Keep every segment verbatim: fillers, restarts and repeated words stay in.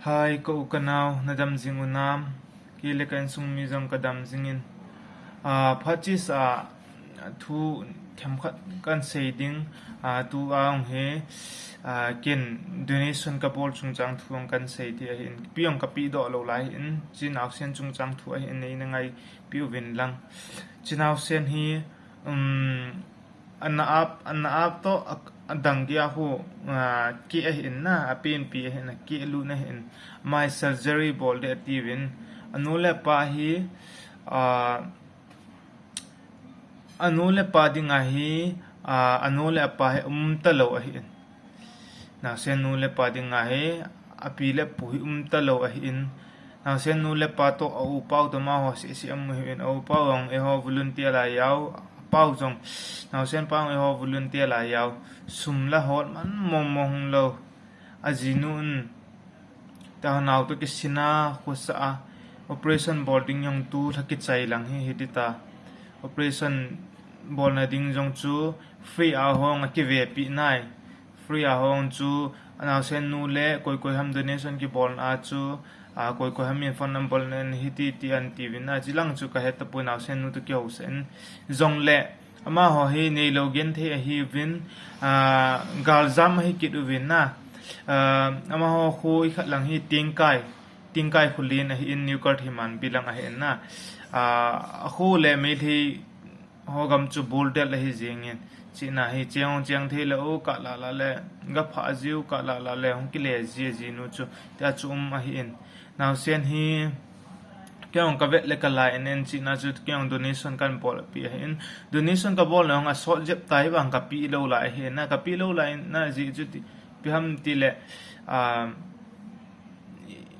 Hai, ka u ka nao, na dam jing u nam? Kei le ka insung mi jong ka dam jing in. Ah, phat chesa, thu themkhat kan sei ding, ah, tu a hung hi, ah, ken donation ka bol chungchang thu hung kan sei ding ahin. Pi hung ka pi doh lou lai hin, chi naosen chungchang thu ahin nei na ngaipi uvin lang. Chi naosen hi, um, ana ap, ana ap to a, a dang kia hu, ah, ki ahin na, a pen pi ahin, a ki lu na hin. Mai surgery bol de ati uvin. Anu le pa hi, ah, anu le pa ding ahi, ah, anu le pa hi um ta lou ahin. Naosen nu le pa ding ahi, a pi le pu hi um ta lou ahin. Naosen nu le pa to a u pau to ma ho si si amu hin, a u pau hung e ho volunteer la yau, pau jong, naosen pau e ho volunteer la yau, sum la hol man mong mong lou. A jinu un, ta nao to kisina khosa a, operation bol ding jong tu lha kichai lang hi, hi ti ta. Operation bol na ding jong chu free a hung a kive pi nai. Free a hung chu, a naosen nu le koi koi ham donation kibol na chu, a koi koi ham in phone number nen hi ti ti an ti uvin a, chi lang chu ka het ta pu naosen nu to kihou sen. Jong le, ama ho hi nei lou gen thei ahi uvin, a, gal jam ahi kit uvin na. A, ama ho khu i khat lang hi Tingkai, Tingkai khu lin ahi in, New Kar hi man bi lang ahi in na. A, a khu le mei hi ho gam chu bul del ahi jing in. Chi na hi chiang chiang thei le u ka la la le, ga pha jiu ka la la le, hung kile ji ji nu chu, tia chu um ahi in. Naosen hi, kei hung ka vet le ka la en en chi na chu, kei hung donation kan bol pi ahi in. Donation ka bol na hung a sot jep ta hi vang ka pi lou lai hi na, ka pi lou lai na ji chu ti, pi ham ti le, ah,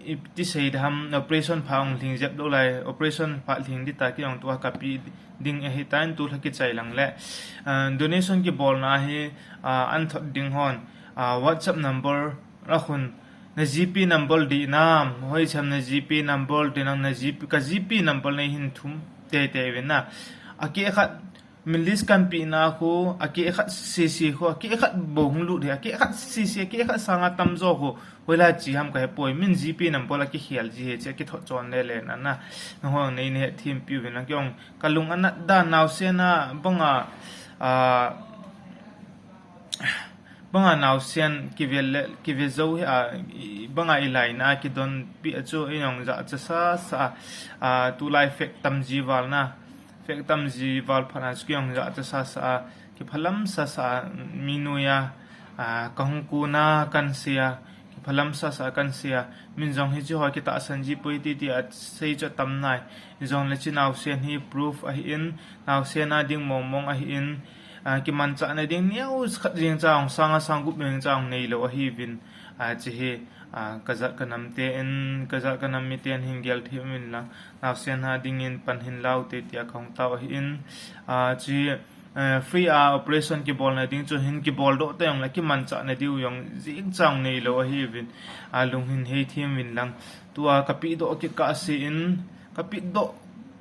i, ti sei da ham, operation pha hung lhing jep lou lai, operation pha lhing di ta kei hung tua ka pi ding ahi ta in tu lha kichai lang le. Ah, donation kibol na hi, ah, an thot ding hon, ah, WhatsApp number a khun, na G P number di nam, hoi cham na G P number di nam, na G P, ka G P number nei hin thum te te uvin na. A ke khat, min list kan pi na khu, a ke khat si si khu, a ke khat bo hung lut hi, a ke khat si si, a ke khat sanga tam jo khu, hoi la chi ham ka he poi, min G P number la kikhel ji he, chi a kithot chon le le na na, na hong nei ne he thim pi uvin na, kei hung ka lung a nat da naosen a banga, ah, banga naosen kive le, kive jo hi a, i, banga i lai na kidon pi a chu i nong ja cha sa sa, a, tu lai fek tam ji val na, fek tam ji val phat na chu ki nong ja cha sa sa, kiphalam sa sa, mi nu ya, a, ka hung ku na kan sia, kiphalam sa sa kan sia, min jong hi chu ho kitahsan ji poi ti ti a sei chu tam nai, jong le chi naosen hi proof ahi in, naosen a ding mong mong ahi in, a, kimanchah na ding neo khat jeng chang, sanga sang gup jeng chang nei lou ahi uvin, a, chi hi, a, ka jat ka nam te in, ka jat ka nam mi te in hin gel thei uvin lang, naosen a ding in pan hin lau te tia ka hung tao ahi in, a, chi, eh, free a operation kibol na ding chu hin kibol doh te jong le kimanchah na diu jong jeng chang nei lou ahi uvin, a, lung hin hei thim uvin lang, tua ka pi doh kit ka si in, ka pi doh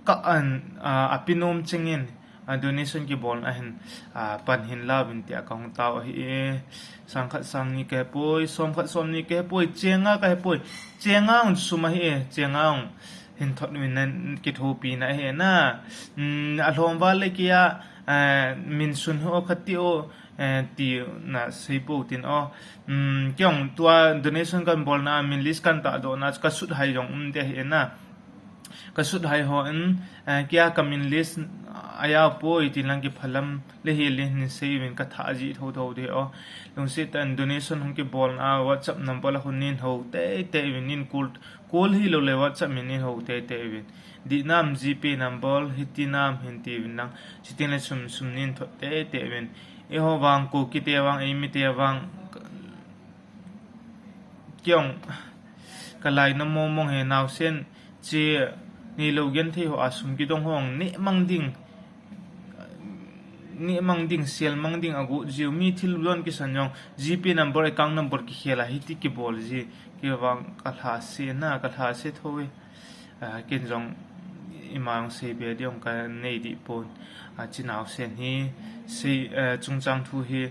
ka an, a, a pi nom ching in, a, donation kibol na hin, a, pan hin lau vin tia ka hung tao ahi e. Sang khat sang ni ka he poi, som khat som ni ka he poi, chenga ka he poi, chenga un sum ahi e, chenga un hin thot vin na kithopi na ahi e na. Mm, a lhom val le kia, eh, min sun ho khat ti o, eh, ti na sei po tin o. Mm, kei hung tua donation kan bol na, min list kan ta doh na, ka sut hai jong um te ahi e na. Ka sut hai ho in, eh, kia ka min list a ya poi tin lang kiphalam le hi le hin sei uvin ka tha ji tho tho de o. Lungset tah in donation hung kibol na WhatsApp number la hun nin ho te te uvin nin call, call hi lou le WhatsApp min nin ho te te uvin. Di nam G P number hi ti nam hin ti uvin lang. Chitin le sum sum nin thot te te uvin. I ho vang ko kite vang ei mi te vang. Kei hung ka lai na mong mong he naosen chi nei lou gen thei ho a sum kidong hong ne mang ding, ne mang ding, sel mang ding a gu jiu mi thil don kisan jong G P number, account number kikhel a hi ti kibol ji kei vang ka lha se na, ka lha se tho e. A, ken jong ima jong sei be ding ka nei di pon. A, chi naosen hi sei, eh, chungchang thu hi,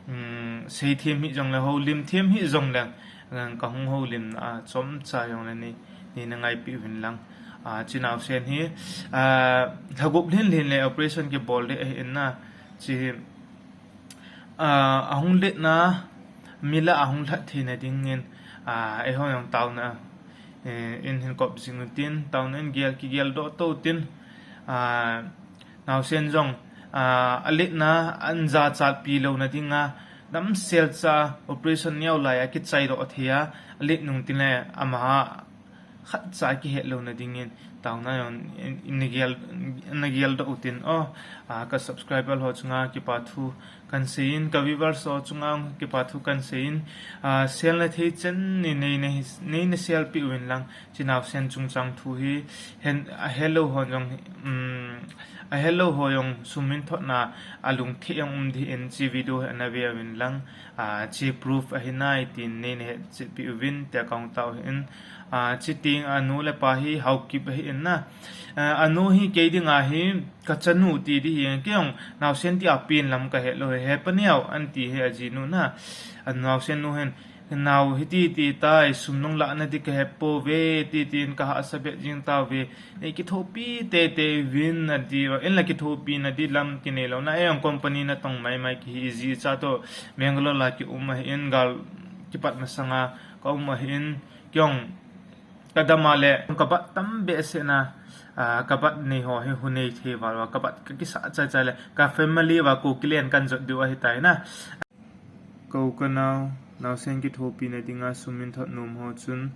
um, sei thim hi jong le, ho lim thim hi jong le, Kahung houlimna a chomcha jongle nei, neina ngaipi uvin lang. Chi naosen hi lhagup lhin lhin le operation kibol ding ahin na. Chi ahung letna, mi lah a hung lhat theina dingin, eiho jong taona in hin kop jing utin, taona in gel, kigeldoh tou tin, naosen jong aletna an jachatpi louna dinga, damsel cha operation neo lai a kichaidoh thei a, alet nung tin le ama khatcha kihet louna dingin taona jong in, in gel, in geldoh utin, ka subscriber ho chunga kipa thu kahin seiyin, ka viewers ho chunga kipa thu kahin seiyin, selna thei chan in neina, neina selpi uvin lang. Chi naosen chungchang thu hi ahelou ho jong, ahelou ho jong sum in thotna alungthim jong um ding in chi video hi ana ve uvin lang. Chi proof ahi nai tin neina hetchetpi uvin tia kahung tao ahin. Chi teng anu le apa hi Haokip ahin na. Anu hi kei dinga hi kachanu ti ding hi, kei jong naosen ti a pen lam kahet lou hi, Hepaneo anti hi ajinu na. Naosen nu hin, nao hiti ti tai, sum nung lahna ding kahe pouve, ti tin kahahsa bet jing tauve. Nei kithopi teitei uvin ati, in la kithopina ding lam kinei louna, ei jong company natong maimai kihi, iji cha toh Bangalore a kium ahin, gal kipat masanga kaum ahin, kei jong kadam a le kabat tam behseh na, kabat nei ho hi hunei thei val uva, kabat kakisah chaichai le, ka family uva Kuki len kahin jot diu ahitai na. Ka u ka nao, naosen kithopina dinga sum in thot nom ho chun,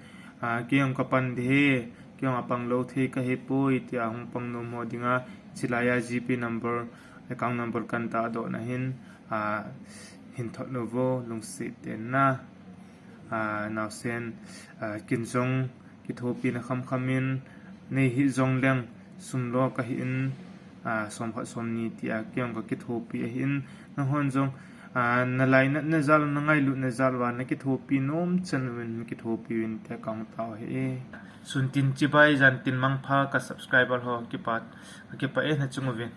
kei jong kapan ding ahi, kei jong apang lou thei kahipoi tia hung pang nom ho dinga, chilai a GPay number, account number kahin tahdoh na hin, hin thot uvo, lungset tah in na. Naosen, ken jong kithopina khamkham in nei hih jongleng, sum lo kahin, somkhat somni tia kei jong kakithopi ahin, nanghon jong nalainatna jal, nangailutna jal uva nakithopi nom chan uvin kithopi uvin tia kahung tao ahi. Sun tin chibai, jan tin mangpha, ka subscriber ho kipa, kakipah e, nachung uvin.